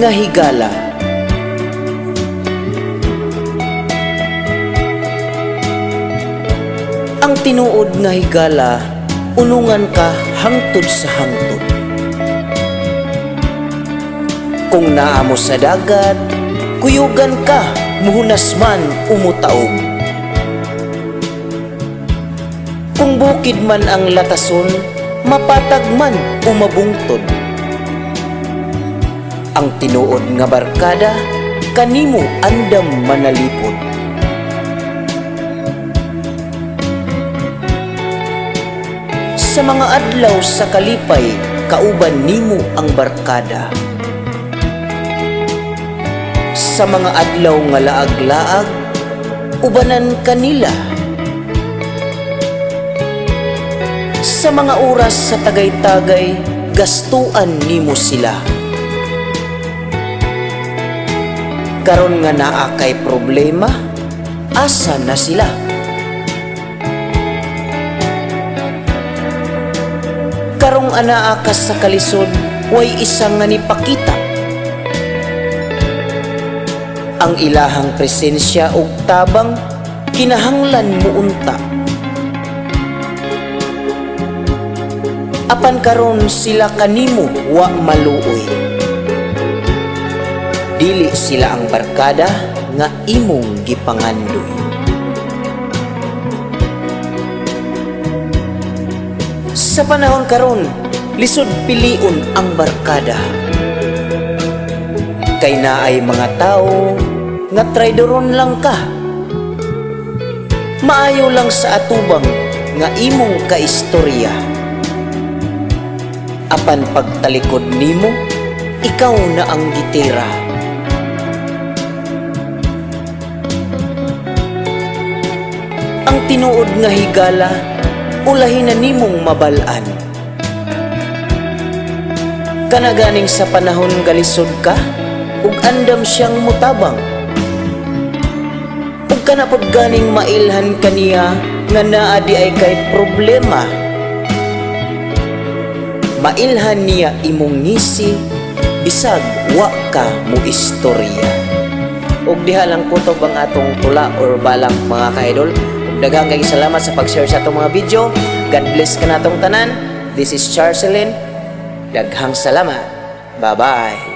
nga higala. Ang tinuod nga higala, unungan ka hangtod sa hangtod. Kung naa mo sa dagat, kuyugan ka, muhunas man o mutaob. Kung bukid man ang latason, mapatag man o mabungtod. Ang tinuod nga barkada, kanimo andam manalipod. Sa mga adlaw sa kalipay, kauban nimo ang barkada. Sa mga adlaw nga laag-laag, ubanan kanila. Sa mga oras sa tagay-tagay, gastuan nimo sila. Karon nga naa kay problema, asa na sila? Karong anaa ka sa kalisod, way isa nga nipakita. Ang ilahang presensya ug tabang kinahanglan mo unta. Apan karon sila kanimo wa maluoy. Dili sila ang barkada nga imong gipangandoy. Sa panahon karon, lisod pilion ang barkada. Kay naay mga tawo nga traydoron lang ka. Maayo lang sa atubang nga imong kaistorya. Apan pagtalikod nimo, ikaw na ang gitira. Ang tinuod nga higala, ulahin na nimong mabal-an. Kana ganing sa panahon galisod ka, ug andam siyang mutabang. Ug kana pod ganing mailhan kaniya nga naa di ay kay problema. Mailhan niya imong ngisi, bisag wa ka mo istorya. Ug diha lang kutob ang atong tula or balak, mga ka-idol. Ug daghang kay salamat sa pag-share sa atong mga video. God bless kanatong tanan. This is Charcelin. Daghang salamat. Bye-bye.